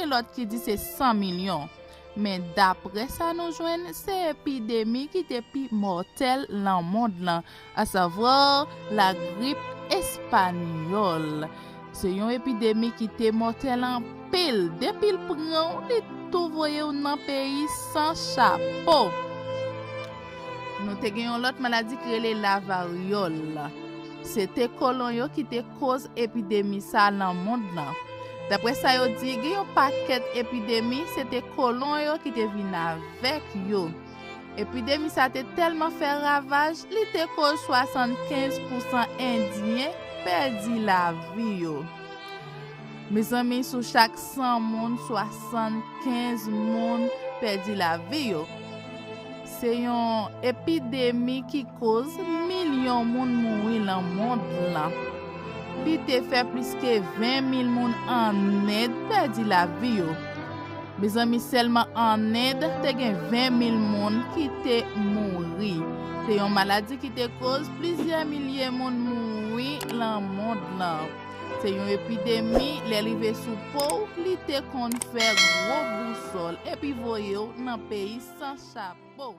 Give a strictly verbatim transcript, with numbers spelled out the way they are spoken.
Gen lòt ki di se san milyon. Men daprè sa nou jwenn, se epidemi ki te pi mòtèl nan mond lan, asavwa lagrip espanyòl. Se yon epidemi ki te mòtèl anpil. Depi l pran w, li tou voye w nan peyi san chapo. Nou te gen yon lòt maladi ki rele lavaryòl. Se te kolon yo ki te koz epidemi sa nan mond lan. Daprè sa yo di, gen yon pakèt epidemi, se te kolon yo ki te vin avèk yo. Epidemi sa te tèlman fè ravaj, li te koz swasannkenz pousan Endyen pèdi lavi yo. Mezanmi, sou chak san moun, swasannkenz moun pèdi lavi yo. Se yon epidemi ki koz milyon moun mouri nan mond lan. Li te fè plis ke ven mil moun an End pèdi lavi yo. Mezanmi, sèlman an End, te gen ven mil moun ki te mouri. Se yon maladi ki te koz plizyè milye moun mouri nan mond lan. Se yon epidemi, lè l rive sou po w, li te konn fè gwo bousòl epi voye w nan peyi san chapo.